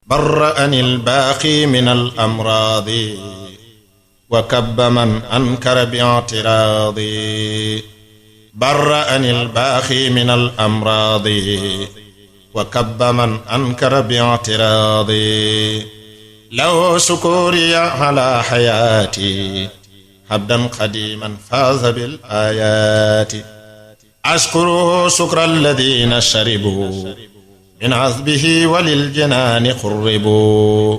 برأني الباقي من الأمراض وكب من أنكر باعتراضي. برأني الباقي من الأمراض وكب من أنكر باعتراضي. له شكوري على حياتي عبدا قديما فاز بالآيات. أشكره شكر الذين شربوا من عذبه وللجنان قربوا.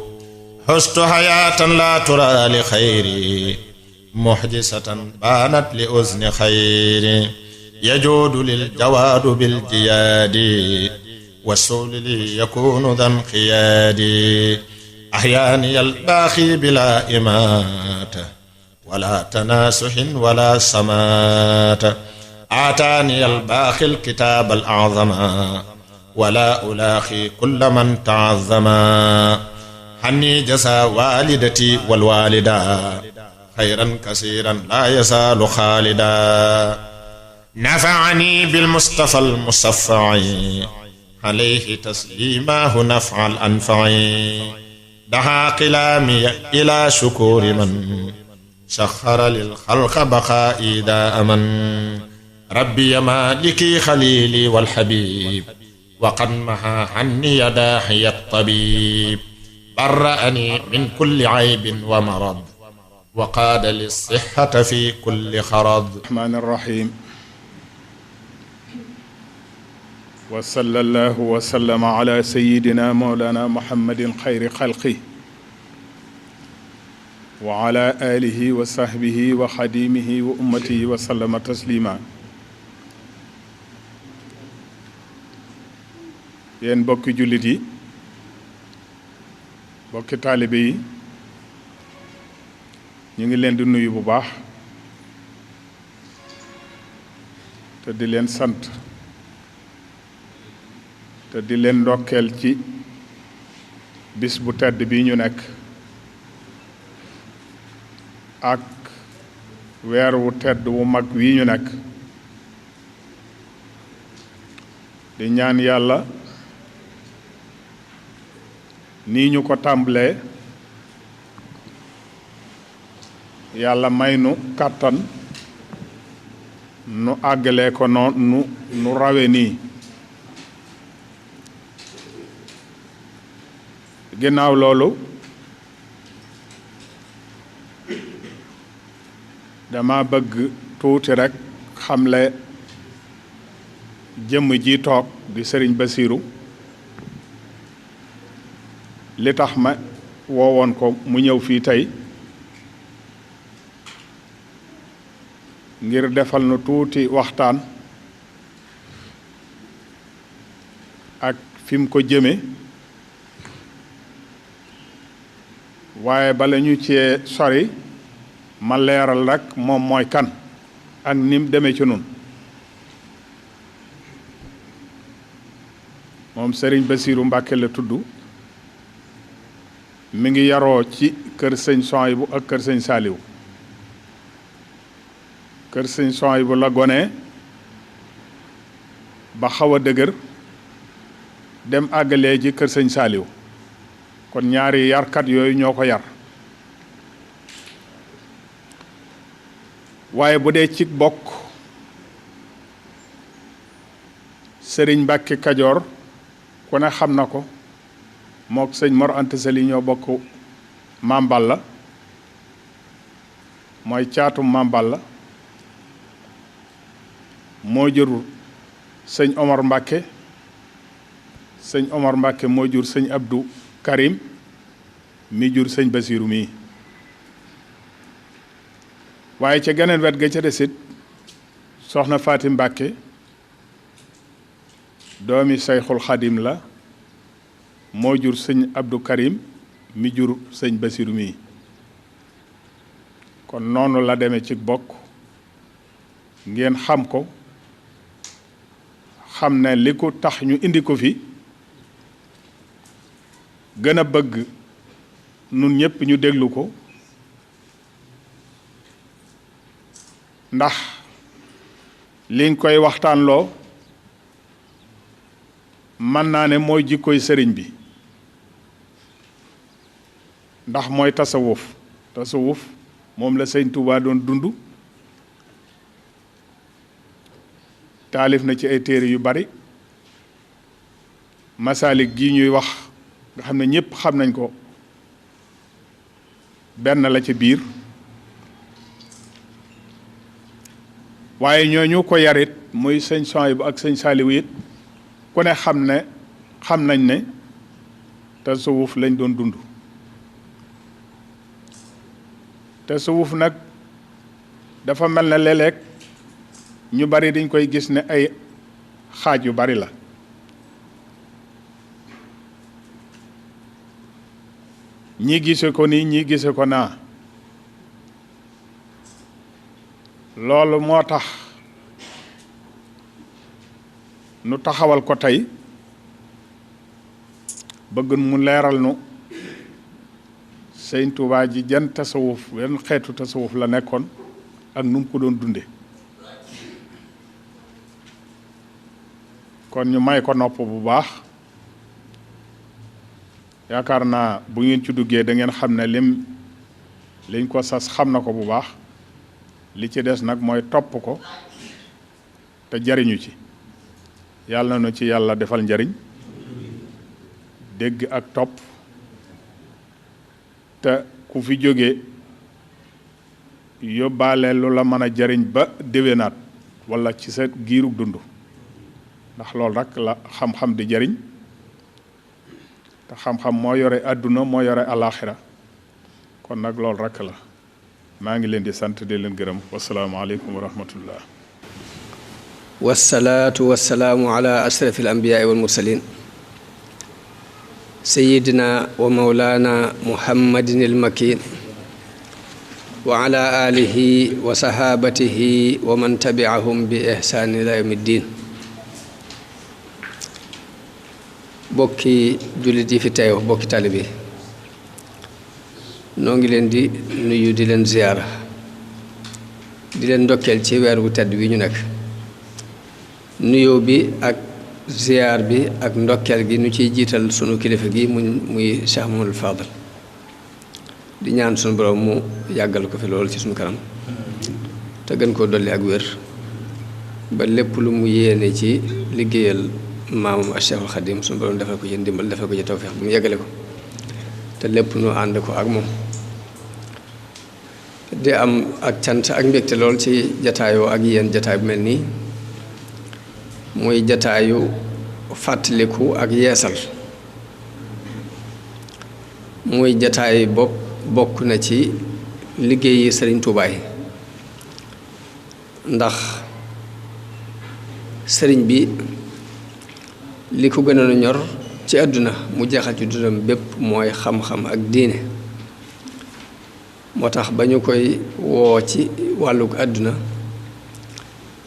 حست حياة لا ترى لخيري محدثة بانت لأذن خيري. يجود للجواد بالجياد والسول لي يكون ذا انقياد. أحياني الباخي بلا إماتة ولا تناسح ولا سمات. آتاني الباخي الكتاب الأعظم ولا ألاخي كل من تعظما. حني جزى والدتي والوالدا خيرا كثيرا لا يزال خالدا. نفعني بالمصطفى المصفع عليه تسليماه نفع الأنفع. دعا قلامي إلى شكور من سخر للخلق بقائي دائما. ربي مالكي خليلي والحبيب وقد محى عني داحي الطبيب. برأني من كل عيب ومرض وقاد للصحة في كل خرض. الرحمن الرحيم. وصلى الله وسلم على سيدنا مولانا محمد خير خلقه وعلى آله وصحبه وخديمه وأمته وسلم تسليما. yéen bokki jullit yi bokki taalibe yi ñu ngi leen di nuyu bu baax te di leen sant te di leen ndokkeel ci bis bu tedd bi ñu nekk ak weer wu tedd wu mag wi ñu nekk. di ñaan yàlla nii ñu ko tàmbalee yàlla may nu kàttan nu àggalee ko noonu nu rawe nii. ginnaaw loolu dama bëgg tuuti rekk xamle jëmm ji toog di Sëriñ Basiiru li tax ma woowoon ko mu ñëw fii tey ngir defal nu tuuti waxtaan ak fi mu ko jëme waaye bala ñu cee sori ma leeral rekk moom mooy kan ak ni mu demee ci nun. moom Sëriñ Basiiru Mbàkke la tudd. mi ngi yaroo ci kër sëñ Souhaïbou ak kër sëñ Saaliw. kër sëñ Souhaïbou la gone ba xaw a dëgër dem àggalee ji kër sëñ Saaliw. kon ñaari yarkat yooyu ñoo ko yar. waaye bu dee ci bokk Sëriñ Mbàkke Kajoor ku ne xam na ko mook sëñ Mor Anta Sali ñoo bokk Maam Balla mooy caatum Maam Balla moo jur sëñ Omar Mbàkke sëñ Omar Mbàkke moo jur sëñ Abdou Karim mi jur sëñ Basiiru mii. waaye ca geneen wet ga ca desit soxna Faati Mbàkke doomi Seyxul Xadim la moo jur sëñ Abdou Karim mi jur sëñ Basiiru mii. kon noonu la demee ci bokk ngeen xam ko xam ne li ko tax ñu indi ko fi gën a bëgg nun ñépp ñu déglu ko ndax liñ koy waxtaanloo mën naa ne mooy jikkoy sëriñ bi ndax mooy tasawuf moom la sëñ Tuubaa doon dund. taalif na ci ay téere yu bari. masaalik gi ñuy wax nga xam ne ñépp xam nañ ko benn la ci biir waaye ñooñu ko yarit muy sëñ Suhaybu ak sëñ Saaliwu it ku ne xam nañ ne tasawuf lañ doon dund. tasawuf nag dafa mel ne léeg-léeg ñu bari dañ koy gis ne ay xaaj yu bari la. ñii gise ko nii ñii gise ko naa loolu moo tax nu taxawal ko tey bëgg mu leeral nu Sëñ Tuubaa ji jan tasawuf yan xeetu tasawuf la nekkoon ak nu mu ko doon dunde kon ñu may ko nopp bu baax. yaakaar naa bu ngeen ci duggee da ngeen xam ne liñ ko sas xam na ko bu baax li ci des nag mooy topp ko te jariñu ci yàlla na ci yàlla defal njariñ dégg ak topp te ku fi jógee yóbbaale lu la mën a jariñ ba déwénaat walla ci sa giirug dund ndax loolu rek la xam-xam di jariñ te xam-xam moo yore àdduna moo yore alaaxira kon nag loolu rekk la maa ngi leen di sant di leen gërëm wasalaamaaleykum wa rahmatullah. wasalaatu wasalaamu ala ashraf al anbiyaai wal mursalin sayidina wa maulana muhammadin al makin wa ala alihi wa sahabatihi wa man tabiahum bi ihsaan ila yawmi ddin. bokki jullit yi fi teew bokki taalibe noo ngi leen di nuyu di leen ziyaara di leen ndokkeel ci weer wu tedd wi ñu nekk. nuyoo bi ak ziyaar bi ak ndokkeel gi nu ciy jiital sunu kilifa gi muy Cheikh Mamadou Fadal di ñaan sunu borom mu yàggal ko fi loolu ci sunu kanam te gën koo dolli ak wér ba lépp lu mu yéene ci liggéeyal maamam ak Cheikhul Khadim sunu borom defal ko ci ndimbal defal ko ci tawfeex bu mu yeggale ko te lépp nu ànd ko ak moom. di am ak cant ak mbégte lool ci jataayoo ak yéen jataay bu mel nii muy jataayu fàttaliku ak yeesal muy jataay bokk na ci liggéeyi Sëriñ Tuubaa yi ndax sëriñ bi li ko gënoon a ñor ci àdduna mu jeexal ci dundam bépp mooy xam-xam ak diine moo tax ba ñu koy woo ci wàllug àdduna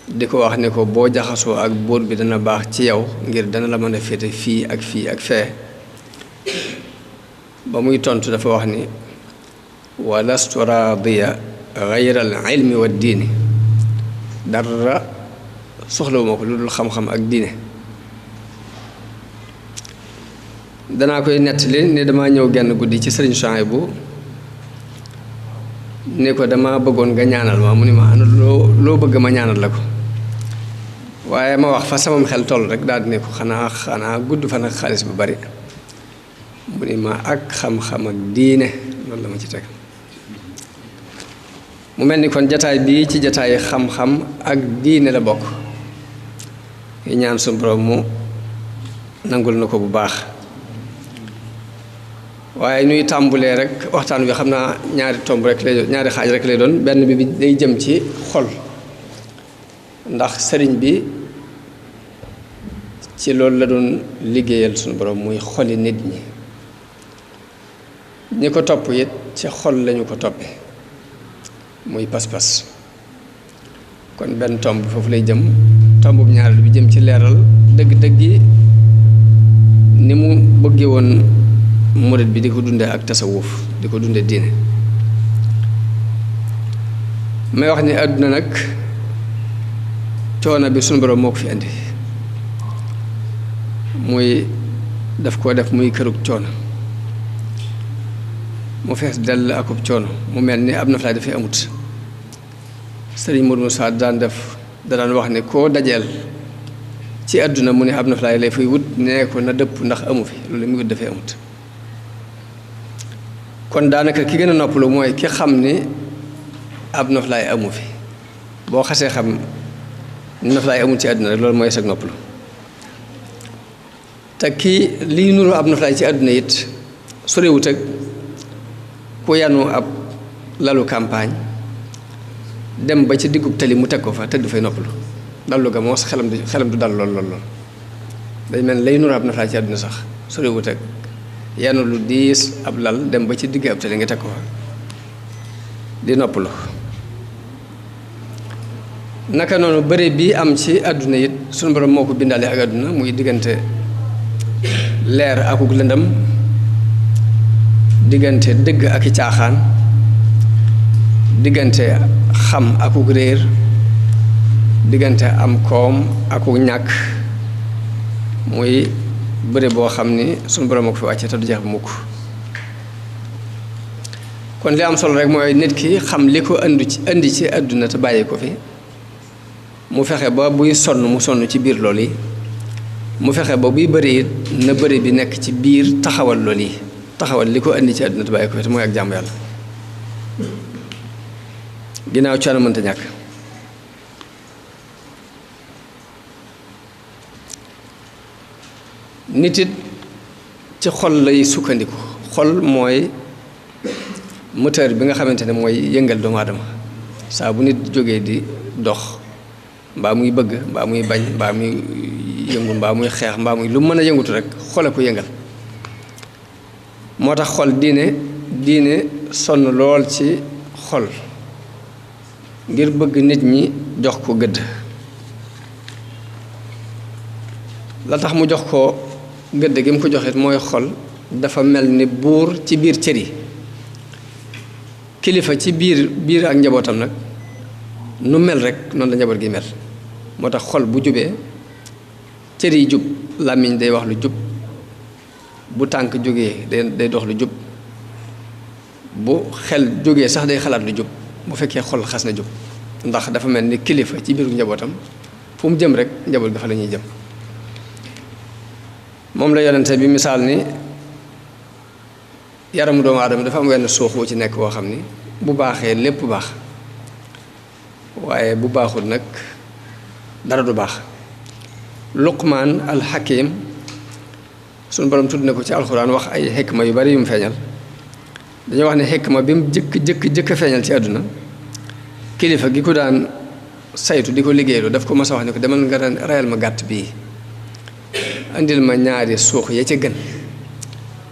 di ko wax ne ko boo jaxasoo ak buur bi dana baax ci yow ngir dana la mën a féete fii ak fii ak fee ba muy tontu dafa wax ni wa lastu raadiya gayra al ilmi wa diini dara soxlawuma ko lu dul xam-xam ak diine. danaa koy nettali ne dama ñëw genn guddi ci Sëriñ Suhaybu ne ko dama bëggoon nga ñaanal ma mu ni ma ana loo bëgg ma ñaanal la ko waaye ma wax fa samam xel toll rek daal di ne ko xanaa gudd fan ak xaalis bu bari mu ni ma ak xam-xam ak diine loolu la ma ci teg. mu mel ni kon jataay bii ci jataay xam-xam ak diine la bokk yi ñaan suñu borom mu nangul na ko bu baax. waaye ñuy tàmbulee rek waxtaan wi xam naa ñaari tomb rek lay doon ñaari xaaj rek lay doon benn bi day jëm ci xol ndax sëriñ bi ci loolu la doon liggéeyal suñu borom muy xoli nit ñi ko topp it ci xol lañu ko toppe muy pas-pas kon benn tomb foofu lay jëm tomb bu ñaareel bi jëm ci leeral dëgg-dëgg yi ni mu bëggee woon murit bi di ko dundee ak tasawuf di ko dundee diine may wax ni àdduna nag coono bi sunu borom moo ko fi indi muy daf koo def muy kërug coono mu fees dell akub coono mu mel ni ab noflaay dafay amut sëriñ Modou Moussa daan wax ne koo dajeel ci àdduna mu ne ab noflaay lay fay wut nee ko na dëpp ndax amu fi loolu muy wut dafay amut kon daanaka ki gën a noppalu mooy ki xam ni ab noflaay amu fi boo xasee xam noflaay amul ci àdduna rek loolu mooy sag noppalu te kii liy nuru ab noflaay ci àdduna it sorewut ak ku yanu ab lalu campagne dem ba ci diggub tali mu teg ko fa tëdd fay noppalu dallu ga moos xelam du dal lool day mel lay nuru ab noflaay ci àdduna sax sorewut ak yanu lu diis ab lal dem ba ci digg ab tali nga teg ko fa di noppalu naka noonu bëre bii am ci àdduna it sunu borom moo ko bindaale ak àdduna muy diggante leer akuk lëndam diggante dëgg ak i caaxaan diggante xam akuk réer diggante am koom akuk ñàkk muy bëre boo xam ni sunu borom moo ko fi wàcce te du jeex bu mukk kon li am solo rek mooy nit ki xam li ko indi ci àdduna te bàyyi ko fi mu fexe ba buy sonn mu sonn ci biir loolu yi mu fexe ba buy bëri it na bëri bi nekk ci biir taxawal loolu yi taxawal li ko indi ci àdduna te bàyyi ko te mooy ak jàmm yàlla ginnaaw coono mënta ñàkk nit it ci xol lay sukkandiku xol mooy moteur bi nga xamante ne mooy yëngal doomu aadama saa bu nit jógee di dox mbaa muy bëgg mbaa muy bañ mbaa muy yëngu mbaa muy xeex mbaa muy lu mën a yëngutu rek xole ko yëngal moo tax xol diine sonn lool ci xol ngir bëgg nit ñi jox ko gëdd la tax mu jox ko gëdd gi mu ko joxit mooy xol dafa mel ni buur ci biir cër yi kilifa ci biir ak njabootam nag nu mel rek noonu la njaboot gi mel moo tax xol bu jubee cër yi jub làmmiñ day wax lu jub bu tànk jógee day dox lu jub bu xel jógee sax day xalaat lu jub bu fekkee xol xas na jub ndax dafa mel ni kilifa ci biiru njabootam fu mu jëm rek njaboot ga fa la ñuy jëm moom la yonente bi misaal ni yaramu doomu aadama dafa am wenn suux wu ci nekk boo xam ni bu baaxee lépp baax waaye bu baaxul nag dara du baax Luqmaan al-Hakim sunu borom tudd na ko ci alxuraan wax ay xikma yu bari yu mu feeñal dañoo wax ne xikma bi mu jëkk feeñal ci àdduna kilifa gi ko daan saytu di ko liggéeylu daf ko mas a wax ne ko demal nga reyal ma gàtt bii indil ma ñaari suux ya ca gën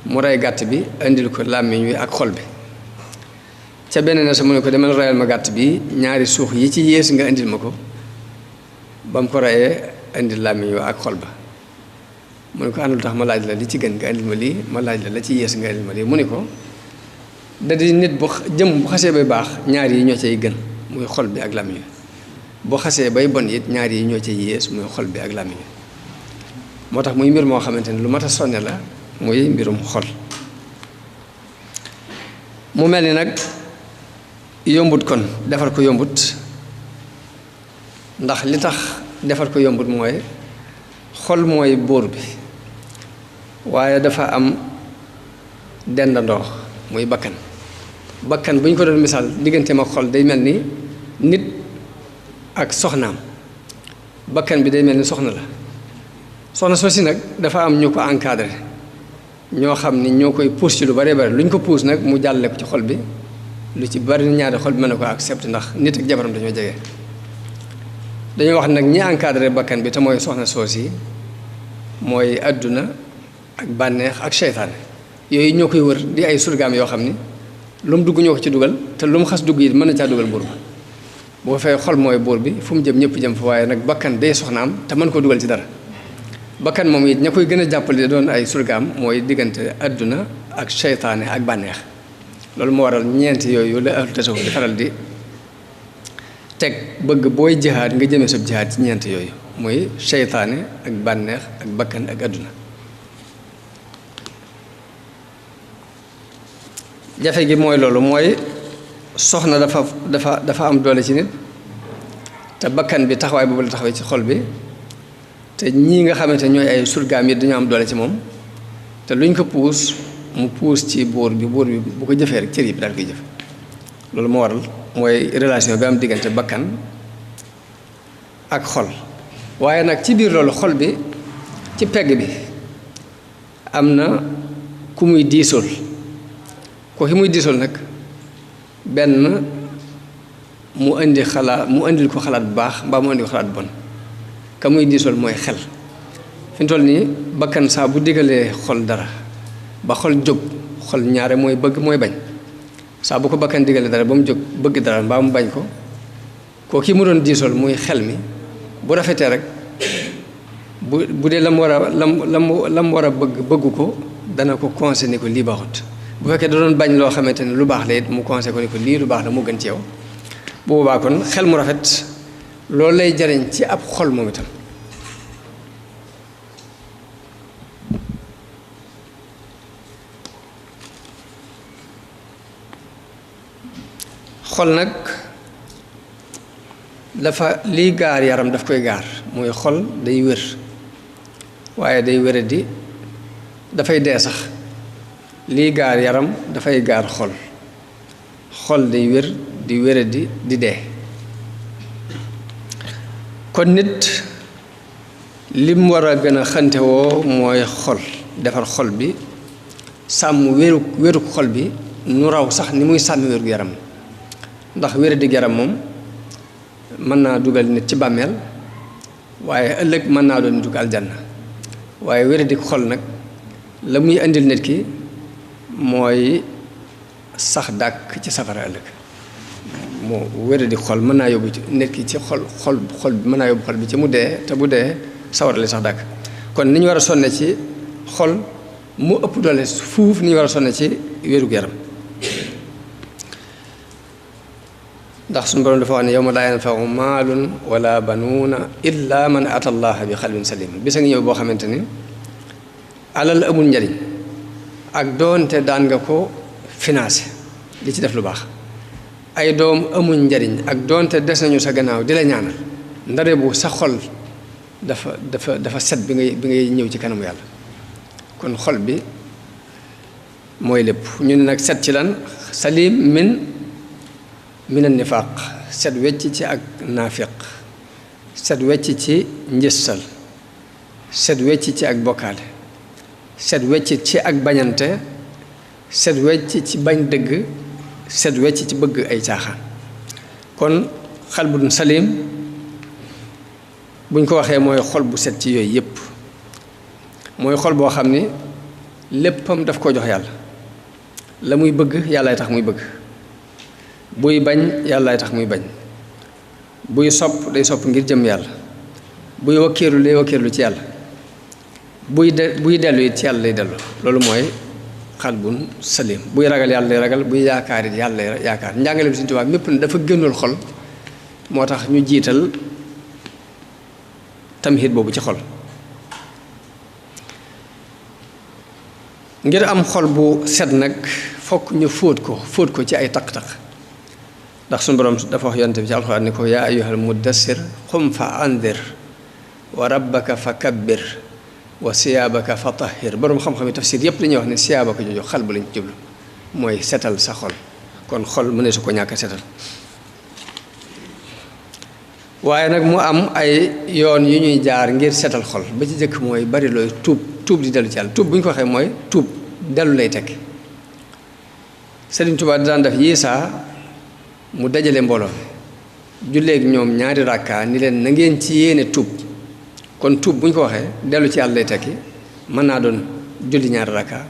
mu rey gàtt bi indil ko làmmiñ wi ak xol bi ca beneen sa mu ne ko demal reyal ma gàtt bi ñaari suux yi ci yées nga indil ma ko ba mu ko reyee indil làmmiñ wi ak xol ba mu ne ko àndul tax ma laaj la li ci gën nga indil ma lii ma laaj la ci yées nga indil ma lii mu ne ko da di nit bu jëm bu xasee bay baax ñaar yi ñoo cay gën muy xol bi ak làmmiñ wi bu xasee bay bon it ñaar yi ñoo cay yées muy xol bi ak làmmiñ wi moo tax muy mbir moo xamante ne lu mat a sonne la muy mbirum xol mu mel ni nag yombut kon defar ko yombut ndax li tax defar ko yombut mooy xol mooy buur bi waaye dafa am dendandoo muy bakkan bu ñu ko doon misaal digganteem ak xol day mel ni nit ak soxnaam bakkan bi day mel ni soxna la soxna soosi nag dafa am ñu ko encadré ñoo xam ni ñoo koy pousse ci lu bari bari lu ñu ko pousse nag mu jàllale ko ci xol bi lu ci bari ñaari xol bi mën na ko accepté ndax nit ak jabaram dañoo jege dañoo wax nag ñi encadré bakkan bi te mooy soxna soosi mooy àdduna ak bànneex ak seytaane yooyu ñoo koy wër di ay surgaam yoo xam ni lu mu dugg ñoo ko ci dugal te lu mu xas dugg yi mën na caa dugal buur ba boo fay xol mooy buur bi fu mu jëm ñëpp jëm fa waaye nag bakkan day soxnaam te mën koo dugal ci dara bakkan moom it ña koy gën a jàppale doon ay surgaam mooy diggante àdduna ak seytaane ak bànneex loolu moo waral ñeenti yooyu la ahlu tasawuf di faral di teg bëgg booy jihaad nga jëmee sab jihaad ci ñeenti yooyu muy seytaane ak bànneex ak bakkan ak àdduna jafe gi mooy loolu mooy soxna dafa am doole ci nit te bakkan bi taxawaay boobu la taxawee ci xol bi te ñii nga xamante ñooy ay surgaam yi dañoo am doole ci moom te luñ ko puus mu puus ci buur bi bu ko jëfee rek cër yi bi daal koy jëf loolu moo waral mooy relation bi am diggante bakkan ak xol waaye nag ci biir loolu xol bi ci pegg bi am na ku muy diisool ko ki muy diisool nag benn mu indil ko xalaat bu baax mbaa mu indi ko xalaat bu bon ka muy diisool mooy xel fi mu toll nii bakkan saa bu digalee xol dara ba xol jóg xol ñaare mooy bëgg mooy bañ saa bu ko bakkan digalee dara ba mu jóg bëgg dara mbaa mu bañ ko ki mu doon diisool muy xel mi bu rafetee rek bu dee lam war a bëgg ko dana ko conseillé ni ko lii baaxut bu fekkee da doon bañ loo xamante ne lu baax la it mu conseillé ko ni ko lii lu baax la moo gën ci yow bu boobaa kon xel mu rafet loolu lay jariñ ci ab xol moom itam xol nag dafa liy gaar yaram daf koy gaar mooy xol day wér waaye day wéradi dafay dee sax liy gaar yaram dafay gaar xol day wér di wéradi di dee kon nit lim war a gën a xantewoo mooy xol defar xol bi sàmm wéruk xol bi nu raw sax ni muy sàmmi wérug yaram ndax wéradi yaram moom mën naa dugal nit ci bàmmeel waaye ëllëg mën naa doon dugg aljanna waaye wéradi xol nag la muy indil nit ki mooy sax dàkk ci safara ëllëg moo wéradi xol mën naa yóbbu ci nit ki ci xol bi mën naa yóbbu xol bi ci mu dee te bu dee sawara li sax dàkk kon ni ñu war a sonne ci xol mu ëpp doole fuuf ni ñu war a sonne ci wérug yaram ndax suñu borom dafa wax ne yawma laa yanfa'u maalun wala banuuna illa man ata allaha bi xalbin salim bisa ngi ñëw boo xamante ni alal amul njariñ ak doonte daan nga ko financé di ci def lu baax ay doom amul njariñ ak doonte des nañu sa gannaaw di la ñaanal ndare bu sa xol dafa set bi ngay ñëw ci kanamu yàlla kon xol bi mooy lépp ñu ne nag set ci lan salim min an nifaaq set wecc ci ak naafiq set wecc ci njëstal set wecc ci ak bokkaale set wecc ci ak bañante set wecc ci bañ dëgg set wecc ci bëgg ay caaxaan kon xalbun salim buñ ko waxee mooy xol bu set ci yooyu yépp mooy xol boo xam ni léppam daf ko jox yàlla la muy bëgg yàllaay tax muy bëgg buy bañ yàllaay tax muy bañ buy sopp day sopp ngir jëm yàlla buy wakkeerlu day wakkeerlu ci yàlla buy dellu it ci yàlla lay dellu loolu mooy xalbun salim buy ragal yàlla lay ragal buy yaakaar it yàlla lay yaakaar njàngale bi Sëriñ Tuubaa mépp ne dafa gënal xol moo tax ñu jiital tamhid boobu ci xol ngir am xol bu set nag fokk ñu fóot ko ci ay taq-taq ndax suñu borom dafa wax yonent bi ci alxuraan ni ko yaa ayyuhal muddassir xum fa andir wa rabbaka fa kabbir wa siyaabaka fa tahhir borom xam-xam yi tafsir yépp dañuy wax ne siyaabaka jooju xal bu lañ jublu mooy setal sa xol kon xol mu ne su ko ñàkk a setal waaye nag mu am ay yoon yu ñuy jaar ngir setal xol ba ci jëkk mooy bari looy tuub di dellu ci yàlla tuub bu ñu ko waxee mooy tuub dellu lay tekki Sëriñ Tuubaa daan def yiisaa mu dajale mbooloo julleeg ñoom ñaari rakka ni leen na ngeen ci yéene tuub kon tuub bu ñu ko waxee dellu ci yàlla lay tekki mën naa doon julli ñaari rakka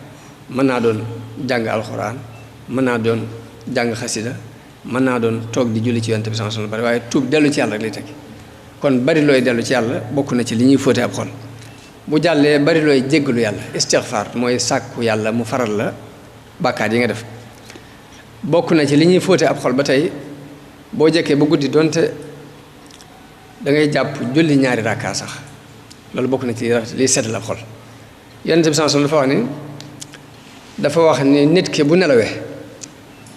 mën naa doon jàng alxuraan mën naa doon jàng xasida mën naa doon toog di julli ci yonent bi sallallahu alayhi wasallam waaye tuub dellu ci yàlla rek lay tekki kon bari looy dellu ci yàlla bokk na ci li ñuy fóote ab xol bu jàllee bari looy jéggalu yàlla istixfaar mooy sàkku yàlla mu faral la bàkkaat yi nga def bokk na ci li ñuy fóote ab xol ba tey boo jekkee ba guddi donte da ngay jàpp julli ñaari rakka sax loolu bokk na ci liy setal ab xol yonent bi sallallahu alayhi wasallam dafa wax ni nit ki bu nelawee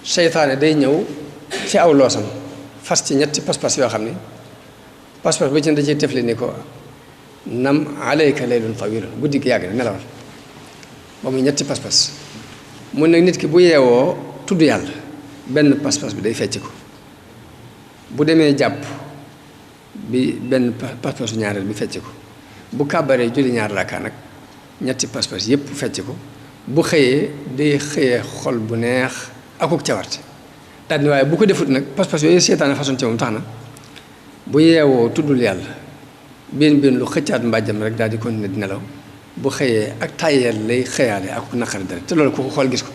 seytaane day ñëw ci aw loosam fas ci ñetti pas-pas yoo xam ni pas-pas ba ci da ciy tefli ni ko nam alayka laylun tawilun guddi gi yàgg na nelawal ba muy ñetti pas-pas mun nag nit ki bu yeewoo tudd yàlla benn pas-pas bi day fecc ko bu demee jàpp bi benn pas-pasu ñaareel bi fecc ko bu kàbbaree julli ñaar rakkaa nag ñetti pas-pas yépp fecc ko bu xëyee day xëyee xol bu neex akuk cawarte daal ni waaye bu ko defut nag pas-pas yooyu seetaane façon ci moom tax na bu yeewoo tuddul yàlla benn lu xëccaat mbàjjam rek daal di continuer di nelaw bu xëyee ak tàyyeel lay xëyaale akuk naqari dara te loolu ku ko xool gis ko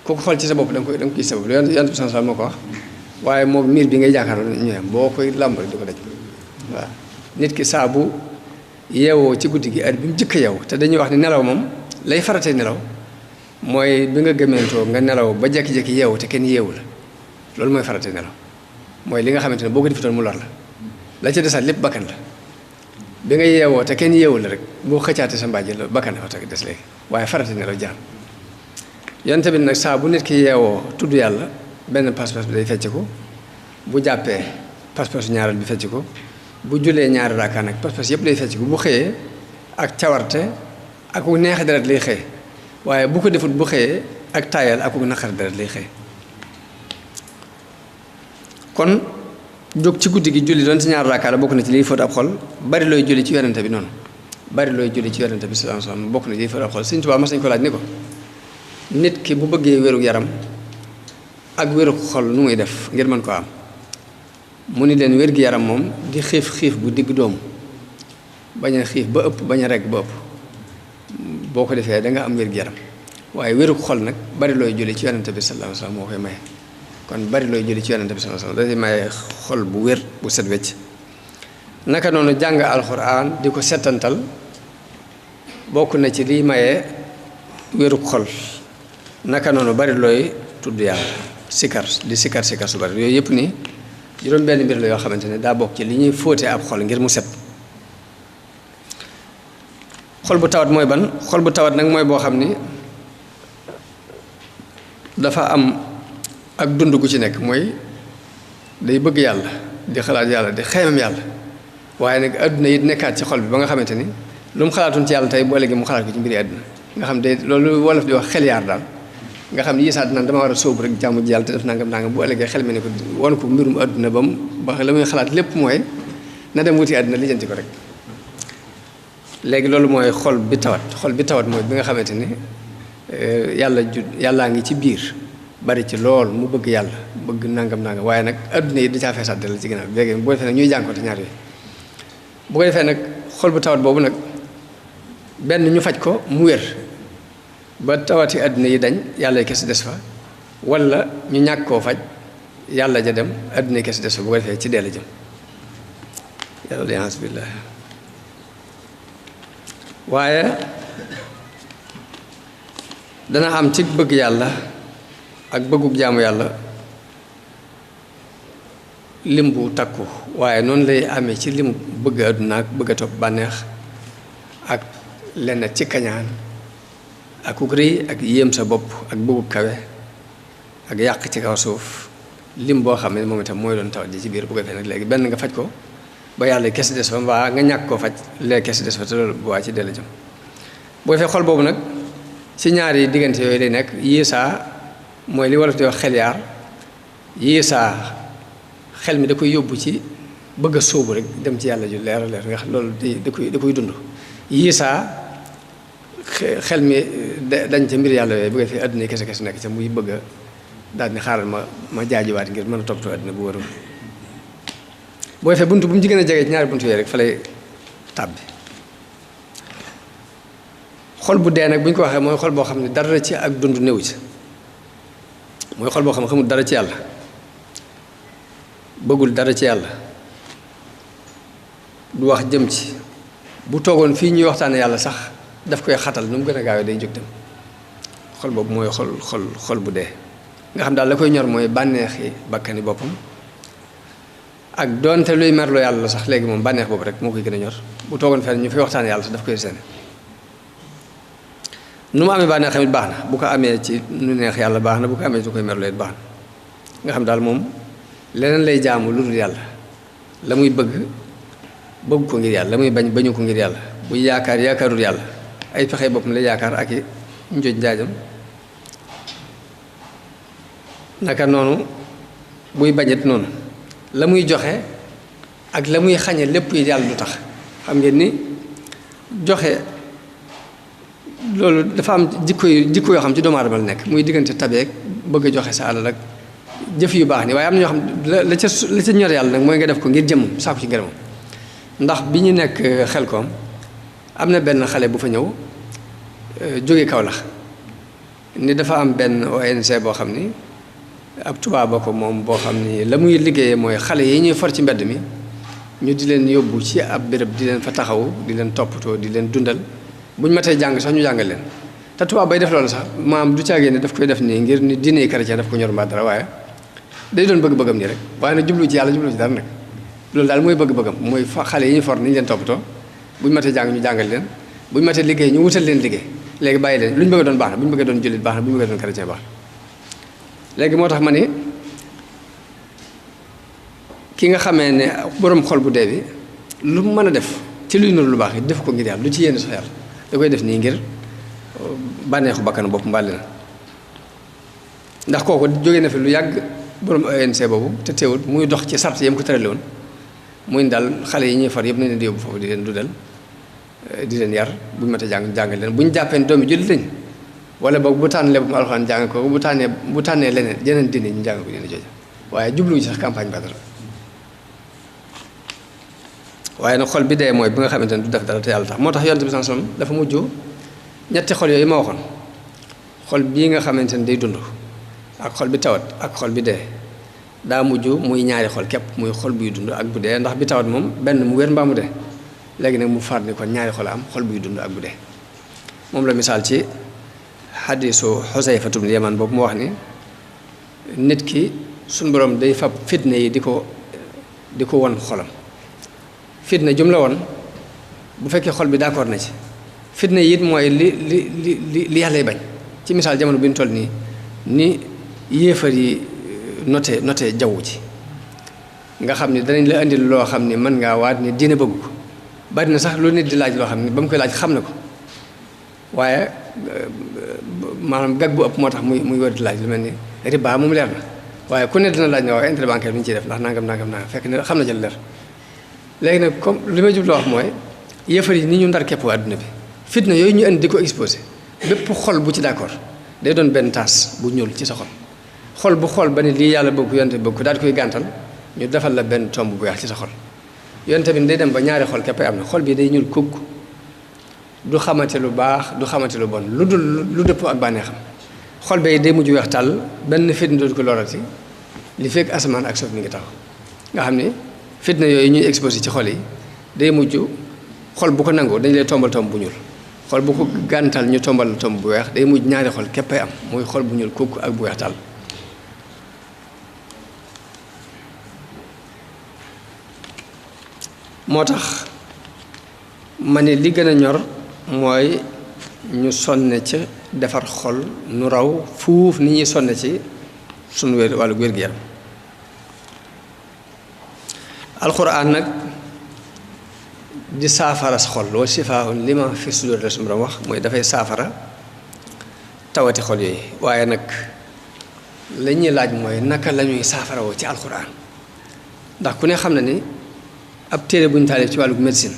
ku ko xool ci sa bopp da nga koy gis sa bopp Yonent bi sallallahu alayhi wasallam moo ko wax waaye moom miir bi ngay jàkkaarloo ñu yem boo koy làmb rek di ko daj waaw nit ki saa bu yeewoo ci guddi gi heure bi mu jëkk yeewu te dañuy wax ni nelaw moom lay faratee nelaw mooy bi nga gëmentoo nga nelaw ba jekki-jekki yeewu te kenn yeewu la loolu mooy faratee nelaw mooy li nga xamante ne boo ko defutoon mu lor la ca desaat lépp bakkan la bi nga yeewoo te kenn yeewu la rek boo xëccaatee sa mbàjj la bakkan dafa teg des léegi waaye faratee nelaw jaan yonent bi nag saa bu nit ki yeewoo tudd yàlla benn pas-pas bi day fecc ko bu jàppee pas-pasu ñaareel bi fecc ko bu julee ñaari raaka nag pas-pas yëpp day fecc ko bu xëyee ak cawarte ak ku neex deret lay xëy waaye bu ko defut bu xëyee ak taayal ak ku naqar deret lay xëy kon jóg ci guddi gi julli doon ci ñaari raaka la bokk na ci liy fóot ab xol bari looy julli ci yonente bi noonu bari looy julli ci yonente bi sallallahu alayhi wasallam bokk na ci liy fóot ab xol Sëñ Tuubaa mas nañu ko laaj ni ko nit ki bu bëggee wéru yaram ak wéru xol nu muy def ngir mën ko am mu ni leen wér gi yaram moom di xiif bu digg doomu bañ a xiif ba ëpp bañ a regg ba ëpp boo ko defee da nga am wér gi yaram waaye wéru xol nag bari looy julli ci yonente bi sallallahu alayhi wasallam moo koy maye kon bari looy julli ci yonente bi sallallahu alayhi wasallam dafay maye xol bu wér bu set wecc naka noonu jàng alxuraan di ko setantal bokk na ci liy maye wéru xol naka noonu bari looy tudd yàlla sikar su bari yooyu yëpp ni juróom benn mbir la yoo xamante ne daa bokk ci li ñuy fóote ab xol ngir mu set xol bu tawat mooy ban xol bu tawat nag mooy boo xam ni dafa am ak dund gu ci nekk mooy day bëgg yàlla di xalaat yàlla di xeemam yàlla waaye nag adduna yi nekkaat ci xol bi ba nga xamante ni lu mu xalaatoon ci yàlla tey bu ëllëgee mu xalaat ko ci mbiri adduna nga xam de loolu wolof di wax xel yaar daal nga xam ne yisaat naan dama war a sóobu rek jàmm ji yàlla te def nangam bu ëllëgee xel mi ne ko won ko mbirum adduna ba la muy xalaat lépp mooy na dem wuti adduna lijjanti ko rek léegi loolu mooy xol bi tawat mooy bi nga xamante ni yàllaa ngi ci biir bari ci lool mu bëgg yàlla bëgg nangam waaye nag adduna yi da caa feesaat dal ci ginnaaw léegi boo defee nag ñuy jànkoonte ñaar yooyu bu ko defee nag xol bu tawat boobu nag benn ñu faj ko mu wér ba tawati adduna yi dañ yàlla kese des fa wala ñu ñàkk koo faj yàlla ja dem adduna yi kese des fa bu ko defee ci dee la jëm yàlla liance billah waaye dana am ci bëgg yàlla ak bëggub jaamu yàlla lim bu takku waaye noonu lay amee ci lim bëgg adduna ak bëgg a topp bànneex ak lenn ci kañaan ak ku rëy ak yéem sa bopp ak bëggub kawe ak yàq ci kaw suuf lim boo xam ne moom itam mooy doon tawat ji ci biir bu ko defee nag léegi benn nga faj ko ba yàlla kese des fa mbaa nga ñàkk koo faj léegi kese des fa te loolu bu waa ci dell jëm boo defee xol boobu nag ci ñaari diggante yooyu lay nekk yiisaa mooy li wolof di wax xel yaar yiisaa xel mi da koy yóbbu ci bëgg a sóobu rek dem ci yàlla ju leer a leer nga xam loolu da koy dund yiisaa xel mi dañ ca mbir yàlla yooyu bu ko defee adduna kese kese nekk ca muy bëgg a daal ni xaaral ma jaajiwaat ngir mën a toppatoo adduna bu warul boo defee buntu bu mu ci gën a jege ci ñaari buntu yooyu rek fa lay tàbbi xol bu dee nag bu ñu ko waxee mooy xol boo xam ne dara ci ak dund néew ci mooy xol boo xam ne xamul dara ci yàlla bëggul dara ci yàlla du wax jëm ci bu toogoon fii ñuy waxtaane yàlla sax daf koy xatal nu mu gën a gaawee day jóg dem xol boobu mooy xol bu dee nga xam daal la koy ñor mooy bànneexi bakkani boppam ak doonte luy merloo yàlla la sax léegi moom bànneex boobu rek moo koy gën a ñor bu toogoon fenn ñu fay waxtaane yàlla sax daf koy seene nu mu amee bànneex tamit baax na bu ko amee ci nu neex yàlla baax na bu ko amee ci lu koy merloo it baax na nga xam daal moom leneen lay jaamu lu dul yàlla la muy bëgg ko ngir yàlla la muy bañu ko ngir yàlla bu yaakaarul yàlla ay pexe boppam la yaakaar ak i njoj njaajam naka noonu buy bañet noonu la muy joxe ak la muy xañe lépp yi yàlla du tax xam ngeen ni joxe loolu dafa am jikko yoo xam ci doomu aadama la nekk muy diggante tabeek bëgg a joxe sa alal ak jëf yu baax ni waaye am na ñoo xam la ca ñor yàlla nag mooy nga def ko ngir jëmmam saako ci ngërëmam ndax bi ñu nekk Xelkom am na benn xale bu fa ñëw jóge Kaolack ni dafa am benn ONG boo xam ni ab tubaab ko moom boo xam ni la muy liggéeyee mooy xale yi ñuy for ci mbedd mi ñu di leen yóbbu ci ab béréb di leen fa taxawu di leen toppatoo di leen dundal bu ñu matee jàng sax ñu jàngal leen te tubaab bay def loolu sax maam du caagee ne daf koy def nii ngir ni diine chrétien daf ko ñor mbaa dara waaye day doon bëgg-bëggam nii rek waaye nag jublu ci yàlla jublu ci dara nag loolu daal mooy bëgg-bëggam mooy xale yi ñu for ni ñu leen toppatoo bu ñu matee jàng ñu jàngal leen bu ñu matee liggéey ñu wutal leen liggéey léegi bàyyi leen lu ñu bëgg a doon baax na bu ñu bëgg a doon jullit baax na bu ñu bëgg a doon chrétien baax na léegi moo tax ma ni ki nga xamee ne borom xol bu dee bi lu mu mën a def ci luy nuru lu baax yi def ko ngir yàlla lu ci yéene sax yàlla da koy def nii ngir bànneexu bakkan bopp mbàlli na ndax kooku jóge na fi lu yàgg borom ONC boobu te teewul muy dox ci sart yam ko tërale woon muy daal xale yi ñuy far yëpp nañ leen di yóbbu foofu di leen dudal di leen yar bu ñu matee jàngal leen bu ñu jàppee ne doomi jullit lañ wala boog bu tànn lépp mu alxuraan jàng ko bu tànnee leneen jeneen diine ñu jàng ko dina jooja waaye jubluwu ci sax campagne ba dara waaye nag xol bi dee mooy bi nga xamante ne du def dara te yàlla tax moo tax yonent bi sallallahu alayhi wasallam dafa mujj ñetti xol yooyu ma waxoon xol bii nga xamante ne day dund ak xol bi tawat ak xol bi dee daa mujj muy ñaari xol képp muy xol buy dund ak bu dee ndax bi tawat moom benn mu wér mbaa mu dee léegi nag mu far ni kon ñaari xol am xol buy dund ak bu dee moom la misaal ci xadiisu Xusayfatu bnu Yamaan boobu mu wax ni nit ki suñ borom day fab fitne yi di ko won xolam fitna jum la woon bu fekkee xol bi d'accord na ci fitna yi it mooy li yàllay bañ ci misaal jamono bi ñu toll nii ni yéefar yi noté jaww ji nga xam ni danañ la indil loo xam ni mën ngaa waat ni diine bëgg ko bari na sax lu nit di laaj loo xam ni ba mu koy laaj xam na ko waaye maanaam gag bu ëpp moo tax muy wër di laaj lu mel ni riba moom leer na waaye ku ne dina laaj ne waaye intérêt bancaire bi ñu ciy def ndax nangam fekk ne xam na ci leer léegi nag comme li may jubloo wax mooy yëfar yi ni ñu ndar képp waa adduna bi fitna yooyu ñu indi di ko exposé bépp xol bu ci d'accord day doon benn taas bu ñuul ci sa xol bu xool ba ni lii yàlla bëgg yonte bëgg daal di koy gàntal ñu defal la benn tomb bu weex ci sa xol yonte bi day dem ba ñaari xol képp am na xol bi day ñuul kukk du xamante lu baax du xamante lu bon lu dëppoo ak bànneexam xol bay day mujj weex tàll benn fitna dootu ko lorati li fekk asamaan ak suuf mi ngi taxaw nga xam ni fitna yooyu ñuy exposé ci xol yi day mujj xol bu ko nangoo dañ lay tombal tomb bu ñuul xol bu ko gàntal ñu tombal tomb bu weex day mujj ñaari xol képpay am muy xol bu ñuul kukk ak bu weex tàll moo tax ma ne li gën a ñor mooy ñu sonne ci defar xol nu raw fuuf ni ñuy sonne ci sunu wàllu wér-gu-yaram alxuraan nag di saafara sa xol wa shifaa'un lima fi sudur la suñu wax mooy dafay saafara tawati xol yooyu waaye nag la ñuy laaj mooy naka la ñuy saafara woo ci alxuraan ndax ku ne xam na ni ab téere bu ñu taalif ci wàllu médecine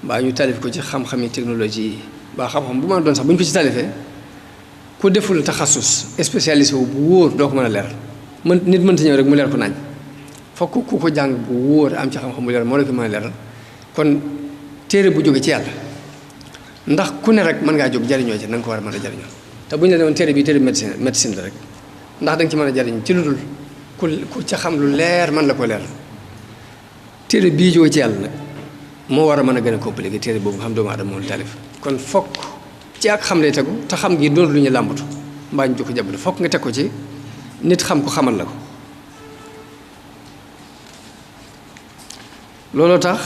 mbaa ñu taalif ko ci xam-xami technologie yi mbaa xam-xam bu ma doon sax bu ñu ko ci taalifee ku deful taxasus spécialisé wu bu wóor doo ko mën a leeral nit mënta ñëw rek mu leer ko nañ fokk ku ko jàng bu wóor am ci xam-xam bu leer moo la ko mën a leeral kon téere bu jóge ci yàlla ndax ku ne rek mën ngaa jóg jariñoo ci na nga ko war a mën a jariñoo te bu ñu la ne woon téere bi téere médecine la rek ndax da nga ci mën a jariñ ci lu dul ku ca xam lu leer mën la ko leeral téere bii jóge ci yàlla nag moo war a mën a gën a compliqué téere boobu nga xam doomu aadama moo taalif kon fokk ci ak xam lay tegu te xam gi doon lu ñu làmbatu mbaa ñu jukko jàppale fokk nga teg ko ci nit xam ko xamal la ko looloo tax